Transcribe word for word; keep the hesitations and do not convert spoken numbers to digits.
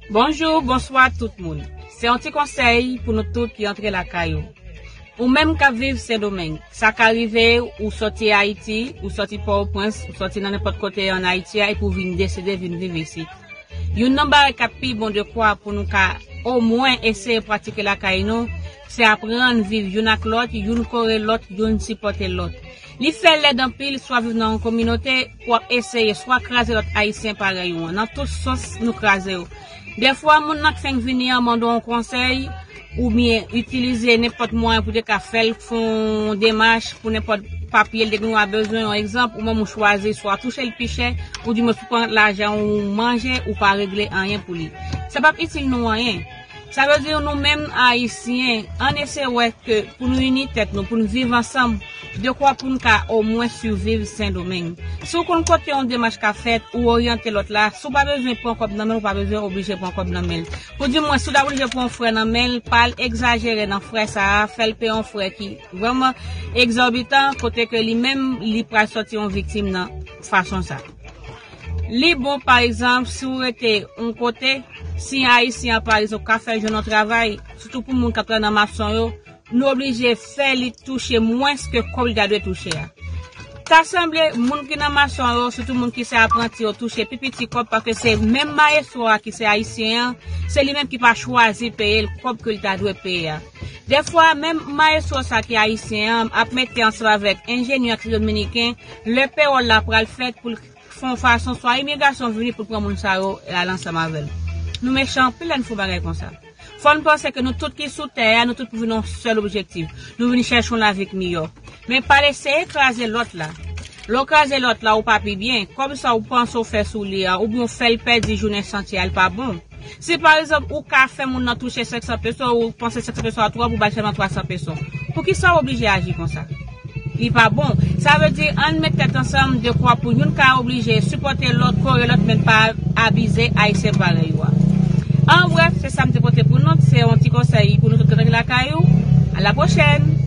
Bonjou, bonswa tout moun. Se yon ti konsèy pou nou tout ki antre lakay ou. Ou menm k ap viv Sendomeng, sa ka rive ou sòti Ayiti, ou sòti Pòtoprens, ou sòti nan nenpòt kote an Ayiti a, epi w vin deside vin viv isit. Youn nan bagay k ap pi bon dekwa pou nou ka omwen eseye pratike lakay nou, se aprann viv youn ak lòt, youn kore lòt, youn sipòte lòt. Li fè lèd anpil, swa viv nan yon kominote, pou w ap eseye swa kraze lòt Ayisyen parèy ou an. Nan tout sans, nou kraze yo. Dèfwa, moun nan k fenk vini an mande w yon konsèy, oubyen itilize nenpòt mwayen pou te ka fè l, fè yon demach pou nenpòt papye l te gen dwa bezwen. Yon egzanp, ou menm ou chwazi swa touche l pi chè, oudimwens ou pran lajan ou manje, ou pa regle anyen pou li. Sa p ap itil nou anyen. Sa vle di nou menm Ayisyen, ann eseye wè ke pou nou ini tèt nou, pou nou viv ansanm, dekwa pou nou ka omwen siviv Sendomeng. Si w konn kote yon demach ka fèt, ou oryante lòt la, si w pa bezwen pran kòb nan men l, ou pa bezwen oblije pran kòb nan men l. Pou di mwen, si w ta oblije pran yon frè nan men l, pa al egzajere nan frè sa a, fè l peye yon frè ki vrèman egzòbitan, kote ke li menm, li pral sòti yon viktim nan fason sa. Li bon, pa egzanp, si w rete yon kote, si Ayisyen an, pa egzanp, ka fè jwenn yon travay, sitou pou moun k ap travay nan mason yo, nou oblije fè li touche mwens ke kòb li ta dwe touche a. Ta sanble, moun ki nan mason yo, sitou moun ki se apranti yo, touche pi piti kòb, paske se menm mayestwo a ki se Ayisyen an, se li menm ki pa chwazi peye l kòb ke li ta dwe peye a. Dèfwa, menm mayestwo sa ki Ayisyen an ap mete ansanm avèk enjenyè ki se Dominiken, lè pewòl la pral fèt pou l fè yon fason swa imigrasyon vini pou l pran moun sa yo e al ansanm avè l. Nou mechan anpil lè n fè yon bagay konsa. Fò n panse ke nou tout ki sou tè a, nou tout pou vin yon sèl objektif. Nou vin chèche yon lavi k miyò. Men pa eseye kraze lòt la. Lè w kraze lòt la, ou pa pi byen. Kòb sa w panse w fè sou li a, oubyen w fè l pèdi jounen chantye a, l pa bon. Si pa egzanp, ou ka fè moun nan touche senk san peso, ou panse senk san peso a twòp, ou ba l sèlman twa san peso. Poukisa w oblije aji konsa? Li pa bon. Sa vle di, ann met tèt ansanm, dekwa pou youn ka oblije sipòte lòt, kore lòt, men pa abize Ayisyen parèy ou a. An brèf, se sa m te pote pou nou. Se yon ti konsèy pou nou tout ki antre lakay ou. A la pwochèn!